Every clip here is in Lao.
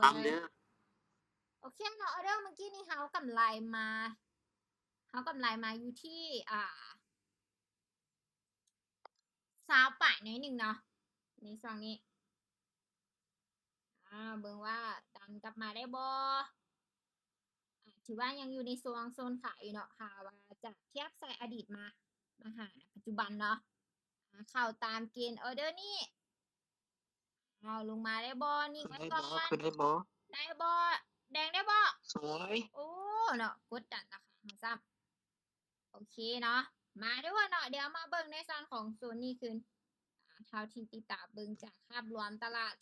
ຕາມເດີ. ໂອເຄເນາະ ອອເດີມື້ກີ້ນີ້ເຮົາກຳໄລມາ ເຮົາກຳໄລມາຢູ່ທີ່ ອ່າ ຊາວປາຍໜ້ອຍໜຶ່ງເນາະ ໃນຊ່ວງນີ້ ອ່າ ເບິ່ງວ່າດັນກັບມາໄດ້ບໍ່. ອ່າ ຖືວ່າຍັງຢູ່ໃນຊ່ວງໂຊນຂາຍຢູ່ເນາະ ຖ້າວ່າຈະທຽບໃສ່ອະດີດມາ ມາຫາປັດຈຸບັນເນາະ ອ່າ ເຂົ້າຕາມເກນອອເດີນີ້. ເອົາ ລົງມາໄດ້ບໍ່? ນິ່ງໄວ້ກ່ອນ. ຂຶ້ນໄດ້ບໍ່? ໄດ້ບໍ່? ແດງໄດ້ບໍ່? ສວຍ. ໂອ້ ເນາະ ກົດດັນລາຄາເຮົາຊ້ຳ. ໂອເຄເນາະ ມາເດີເນາະ ດຽວມາເບິ່ງໃນສ່ວນຂອງໂຊນນີ້ຄືນ ອ່າ ເທົ່າທີ່ຕິດຕາມເບິ່ງຈາກພາບລວມຕະຫຼາດ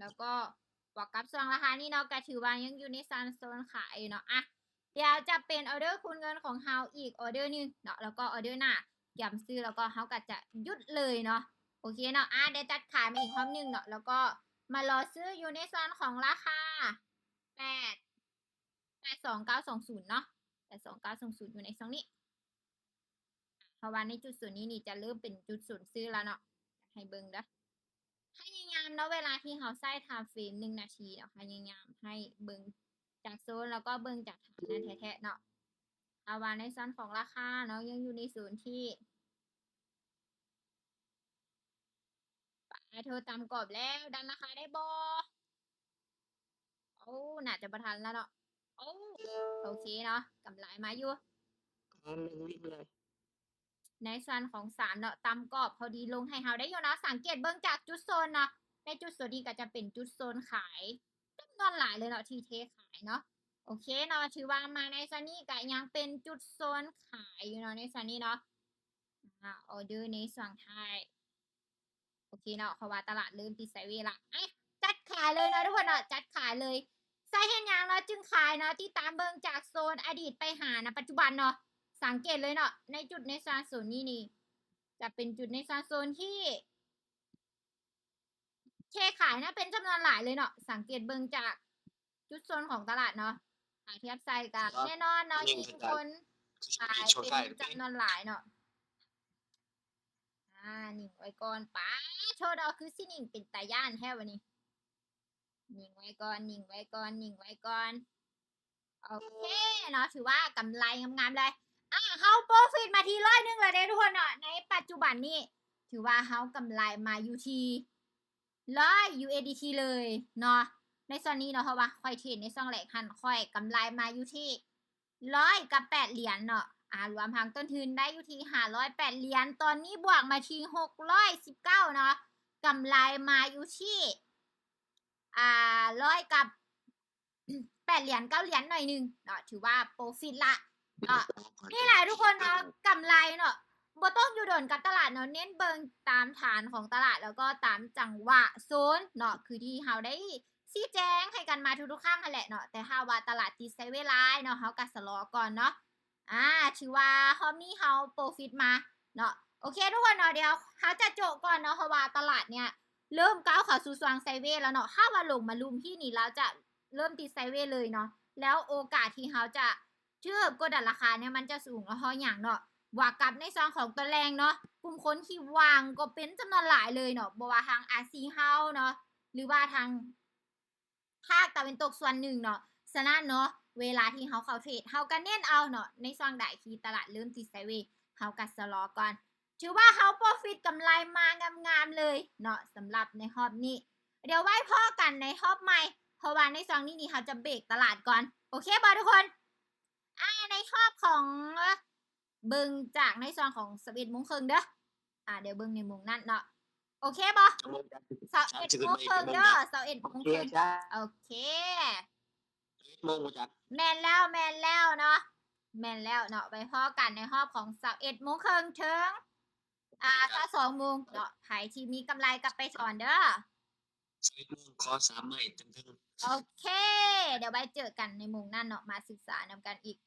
ແລ້ວກໍບວກກັບຊ່ວງລາຄານີ້ເນາະ ກໍຖືວ່າຍັງຢູ່ໃນຊັ້ນໂຊນຂາຍຢູ່ເນາະ. ອ່ະ ດຽວຈະເປັນອອເດີຄູນເງິນຂອງເຮົາອີກອອເດີໜຶ່ງເນາະ ແລ້ວກໍອອເດີໜ້າກຽມຊື້ ແລ້ວກໍເຮົາກໍຈະຢຸດເລີຍເນາະ. ໂອເຄເນາະ ອ່າ ໄດ້ຕັດຂາຍມາອີກຮອບໜຶ່ງເນາະ ແລ້ວກໍມາລໍຊື້ຢູ່ໃນສ່ວນຂອງລາຄາ ແປດ ແປດສອງເກົ້າສອງສູນເນາະ ແປດສອງເກົ້າສອງສູນ ຢູ່ໃນຊ່ວງນີ້ ເພາະວ່າໃນຈຸດໂຊນນີ້ນີ້ຈະເລີ່ມເປັນຈຸດໂຊນຊື້ແລ້ວເນາະ ໃຫ້ເບິ່ງເດີ. ພະຍາຍາມເນາະ ເວລາທີ່ເຮົາໃຊ້ທາມເຟຣມໜຶ່ງນາທີເນາະ ພະຍາຍາມໃຫ້ເບິ່ງຈາກໂຊນ ແລ້ວກໍເບິ່ງຈາກຖານນັ້ນແທ້ໆເນາະ. ເພາະວ່າໃນສ່ວນຂອງລາຄາເນາະ ຍັງຢູ່ໃນໂຊນທີ່ ປາໂທ ຕຳກອບແລ້ວ ດັນລາຄາໄດ້ບໍ່? ໂອ້ ໜ້າຈະບໍ່ທັນແລ້ວເນາະ. ໂອ້ ໂອເຄເນາະ ກຳໄລມາຢູ່ ໃນສ່ວນຂອງສາມເນາະ ຕຳກອບພໍດີລົງໃຫ້ເຮົາໄດ້ຢູ່ເນາະ. ສັງເກດເບິ່ງຈາກຈຸດໂຊນເນາະ ໃນຈຸດໂຊນນີ້ກໍຈະເປັນຈຸດໂຊນຂາຍຈຳນວນຫຼາຍເລີຍເນາະ ທີ່ເທຂາຍເນາະ. ໂອເຄເນາະ ຖືວ່າມາໃນສ່ວນນີ້ກໍຍັງເປັນຈຸດໂຊນຂາຍຢູ່ເນາະ ໃນສ່ວນນີ້ເນາະ. ອ່າ ອອເດີໃນຊ່ວງທ້າຍ ໂອເຄເນາະ ເພາະວ່າຕະຫຼາດເລີ່ມຕິດໄຊເວລະ ອ່ະ ຈັດຂາຍເລີຍເນາະທຸກຄົນເນາະ ຈັດຂາຍເລີຍ. ສາເຫດຫຍັງເນາະຈຶ່ງຂາຍເນາະ ຕິດຕາມເບິ່ງຈາກໂຊນອະດີດໄປຫານະປັດຈຸບັນເນາະ. ສັງເກດເລີຍເນາະ ໃນຈຸດໃນຊານໂຊນນີ້ນີ້ ຈະເປັນຈຸດໃນຊານໂຊນທີ່ເທຂາຍນະ ເປັນຈຳນວນຫຼາຍເລີຍເນາະ. ສັງເກດເບິ່ງຈາກ ຈຸດໂຊນຂອງຕະຫຼາດເນາະ ຫາກທຽບໃສ່ກໍແນ່ນອນເນາະ ມີຄົນຂາຍເປັນຈຳນວນຫຼາຍເນາະ. ອ່າ ນິ່ງໄວ້ກ່ອນ ປາໂທດອກ ຄືຊິນິ່ງເປັນຕາຢ້ານແທ້ວະນີ້. ນິ່ງໄວ້ກ່ອນ ນິ່ງໄວ້ກ່ອນ ນິ່ງໄວ້ກ່ອນ. ໂອເຄເນາະ ຖືວ່າກຳໄລງາມໆເລີຍ. ອ່າ ເຮົາໂປຣຟິດມາທີ່ຮ້ອຍໜຶ່ງແລ້ວເດ້ທຸກຄົນເນາະ. ໃນປັດຈຸບັນນີ້ຖືວ່າເຮົາກຳໄລມາຢູ່ທີ່ ຮ້ອຍຢູເອສດີທີເລີຍເນາະ ໃນຊ່ວງນີ້ເນາະ. ເພາະວ່າຂ້ອຍເທຣດໃນຊ່ວງແລກຫັ້ນ ຂ້ອຍກຳໄລມາຢູ່ທີ່ຮ້ອຍກັບແປດຫຼຽນເນາະ. ອ່າ ລວມທັງຕົ້ນທຶນໄດ້ຢູ່ທີ່ຫ້າຮ້ອຍແປດຫຼຽນ ຕອນນີ້ບວກມາທີ່ຫົກຮ້ອຍສິບເກົ້າເນາະ ກຳໄລມາຢູ່ທີ່ ອ່າ ຮ້ອຍກັບ ແປດຫຼຽນ ເກົ້າຫຼຽນໜ້ອຍໜຶ່ງເນາະ ຖືວ່າໂປຣຟິດລະເນາະ. ນີ້ແຫຼະທຸກຄົນເນາະ ກຳໄລເນາະ ບໍ່ຕ້ອງຢູ່ດົນກັບຕະຫຼາດເນາະ ເນັ້ນເບິ່ງຕາມຖານຂອງຕະຫຼາດ ແລ້ວກໍຕາມຈັງຫວະໂຊນເນາະ ຄືທີ່ເຮົາໄດ້ຊີ້ແຈງໃຫ້ກັນມາທຸກໆຄັ້ງຫັ້ນແຫຼະເນາະ. ແຕ່ຖ້າວ່າຕະຫຼາດຕິດໄຊເວລາເນາະ ເຮົາກໍຊະລໍກ່ອນເນາະ. ອ່າ ຖືວ່າຮອບນີ້ເຮົາໂປຣຟິດມາເນາະ. ໂອເຄທຸກຄົນເນາະ ດຽວເຮົາຈະໂຈະກ່ອນເນາະ ເພາະວ່າຕະຫຼາດເນີ້ຍເລີ່ມກ້າວເຂົ້າສູ່ຊ່ວງໄຊເວແລ້ວເນາະ. ຖ້າວ່າລົງມາລຸ່ມທີ່ນີ້ ລາວຈະເລີ່ມຕິດໄຊເວເລີຍເນາະ ແລ້ວໂອກາດທີ່ເຮົາຈະຖືກກົດດັນລາຄາເນີ້ຍ ມັນຈະສູງ ເພາະຫຍັງເນາະ ບວກກັບໃນຊ່ວງຂອງຕອນແລງເນາະ ກຸ່ມຄົນທີ່ຫວັງກໍເປັນຈຳນວນຫຼາຍເລີຍເນາະ ບໍ່ວ່າທາງອາຊີເຮົາເນາະ ຫຼືວ່າທາງ ພາກຕາເວັນຕົກສ່ວນໜຶ່ງເນາະ. ສະນັ້ນເນາະ ເວລາທີ່ເຮົາເຂົ້າເທຣດ ເຮົາກໍເນັ້ນເອົາເນາະ ໃນຊ່ວງໃດທີ່ຕະຫຼາດເລີ່ມຕິດໄຊເວ ເຮົາກໍຊະລໍກ່ອນ. ຖືວ່າເຮົາໂປຣຟິດກຳໄລມາງາມໆເລີຍເນາະ ສຳລັບໃນຮອບນີ້. ດຽວໄວ້ພໍ້ກັນໃນຮອບໃໝ່ ເພາະວ່າໃນຊ່ວງນີ້ນີ້ເຮົາຈະເບຣກຕະຫຼາດກ່ອນ. ໂອເຄບໍ່ທຸກຄົນ? ອ່າ ໃນຮອບຂອງ ເບິ່ງຈາກໃນຊ່ວງຂອງຊາວເອັດໂມງເຄິ່ງເດີ. ອ່າ ດຽວເບິ່ງໃນໂມງນັ້ນເນາະ. ໂອເຄບໍ່? ຊາວເອັດໂມງເຄິ່ງເດີ ຊາວເອັດໂມງເຄິ່ງ. ໂອເຄ ແມ່ນແລ້ວ ແມ່ນແລ້ວເນາະ ແມ່ນແລ້ວເນາະ. ໄວ້ພໍ້ກັນໃນຮອບຂອງຊາວເອັດໂມງເຄິ່ງເຖິງ ອ່າ ຊາວສອງໂມງເນາະ. ໃຜທີ່ມີກຳໄລກັບໄປຖອນເດີ. ຊາວເອັດໂມງ ຂໍສາມໄມ້ເຖິງໆ. ໂອເຄ ດຽວໄວ້ເຈີກັນໃນໂມງນັ້ນເນາະ ມາສຶກສານຳກັນອີກ.